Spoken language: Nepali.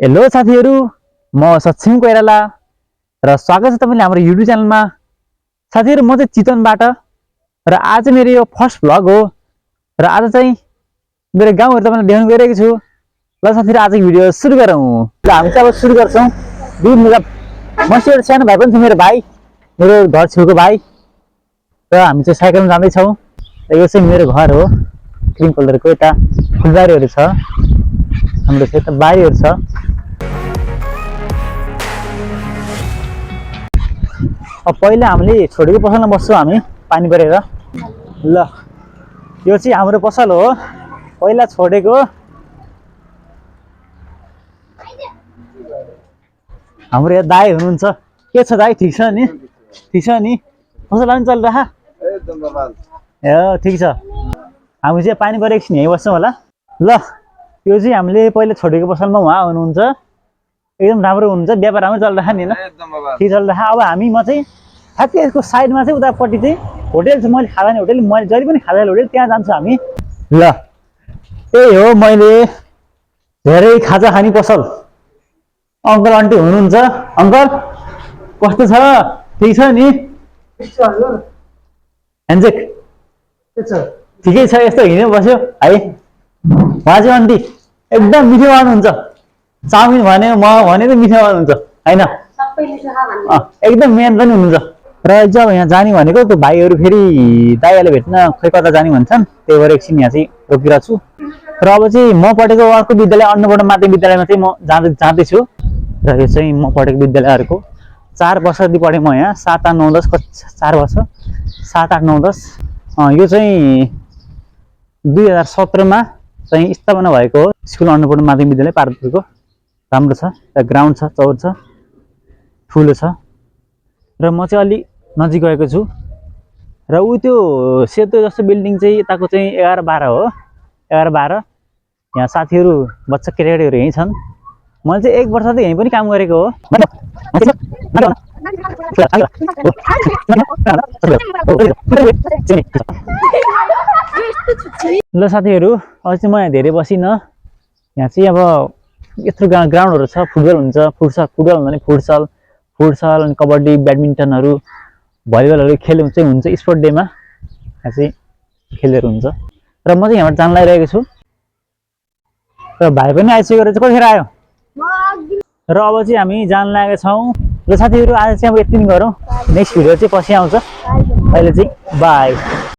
हेलो साथीहरु, म सक्षम कोइराला र स्वागत छ तपाईले हाम्रो युट्युब च्यानलमा। साथीहरु, म चाहिँ चितवनबाट र आज मेरो यो फर्स्ट भ्लग हो र आज चाहिँ मेरो गाउँहरु तपाईलाई देखाउन गइरहेको छु। ल साथीहरु, आजको भिडियो सुरु गरौँ। ल हामी चाहिँ अब सुरु गर्छौं। दुई मिनट मसी एउटा सानो भाइ पनि छ, मेरो भाइ, मेरो घर छेउको भाइ, र हामी चाहिँ साइकलमा जाँदै छौं। यो चाहिँ मेरो घर हो। क्रिम कलरको यता फुलबारीहरु छ, हाम्रो यता बारीहरु छ। अब पहिला हामीले छोडेको पसलमा बस्छौं हामी, पानी परेर। ल यो चाहिँ हाम्रो पसल हो, पहिला छोडेको। हाम्रो यहाँ दाइ हुनुहुन्छ। के छ दाइ, ठीक छ नि? ठीक छ नि? पसल पनि चलिरहा? एकदम बबाल। ए ठीक छ। हामी चाहिँ पानी परेको एकछिन यहीँ बस्छौँ होला। ल यो चाहिँ हामीले पहिला छोडेको पसलमा उहाँ हुनुहुन्छ। एकदम राम्रो हुनुहुन्छ, व्यापार राम्रो चलिरहा नि? एकदम बबाल। ठीक चलिरहा। अब म चाहिँ ठ्याक्कै यसको साइडमा चाहिँ उतापट्टि चाहिँ होटेल छ, मैले खाजाने होटेल, मैले जहिले पनि खाजाने होटेल, त्यहाँ जान्छु हामी। ल त्यही हो मैले धेरै खाजा खाने पसल। अङ्कल आन्टी हुनुहुन्छ। अङ्कल कस्तो छ? ठीक छ नि? ह्यान्डसेक ठिकै छ। यस्तो हिँड्यो बस्यो है। उहाँ चाहिँ आन्टी एकदम मिठो हुनुहुन्छ। चाउमिन भने म भने त मिठो हुनुहुन्छ हैन? एकदम मेन पनि हुनुहुन्छ। र जब यहाँ जाने भनेको त्यो भाइहरू फेरि दाइहरूले भेट्न खोइ कता जाने भन्छन्, त्यही भएर एकछिन यहाँ चाहिँ रोकिरहेको छु। र अब चाहिँ म पढेको अर्को विद्यालय अन्नपूर्ण माध्यमिक विद्यालयमा चाहिँ म जाँदैछु। र यो चाहिँ म पढेको विद्यालयहरूको 4 वर्षदेखि पढेँ म यहाँ। 7, 8, 9, 10 4 वर्ष, 7, 8, 9, 10। यो चाहिँ 2017 मा चाहिँ स्थापना भएको हो स्कुल अन्नपूर्ण माध्यमिक विद्यालय पार्वतीपुरको। राम्रो छ, ग्राउन्ड छ, चौर छ, ठुलो छ। र म चाहिँ अलि नजिक गएको छु। र ऊ त्यो सेतो जस्तो बिल्डिङ चाहिँ यताको चाहिँ 11, 12 हो। 11, 12 यहाँ साथीहरू, बच्चा केटाकेटीहरू यहीँ छन्। मैले चाहिँ 1 वर्ष त यहीँ पनि काम गरेको हो। ल साथीहरू, अझै चाहिँ म यहाँ धेरै बसिनँ। यहाँ चाहिँ अब यत्रो ग्राउन्डहरू छ, फुटबल हुन्छ, फुटबल भने फुटसल अनि कबड्डी, ब्याडमिन्टनहरू, भलिबलहरू खेल हुन्छ स्पोर्ट डेमा। यहाँ चाहिँ खेलहरू हुन्छ। र म चाहिँ यहाँबाट जान लागिरहेको छु। र भाइ पनि आइसकेर चाहिँ कतिखेर आयो? र अब चाहिँ हामी जान लागेका छौँ। ल साथीहरू, आज चाहिँ अब यति नै गरौँ। नेक्स्ट भिडियो चाहिँ पछि आउँछ। अहिले चाहिँ बाई।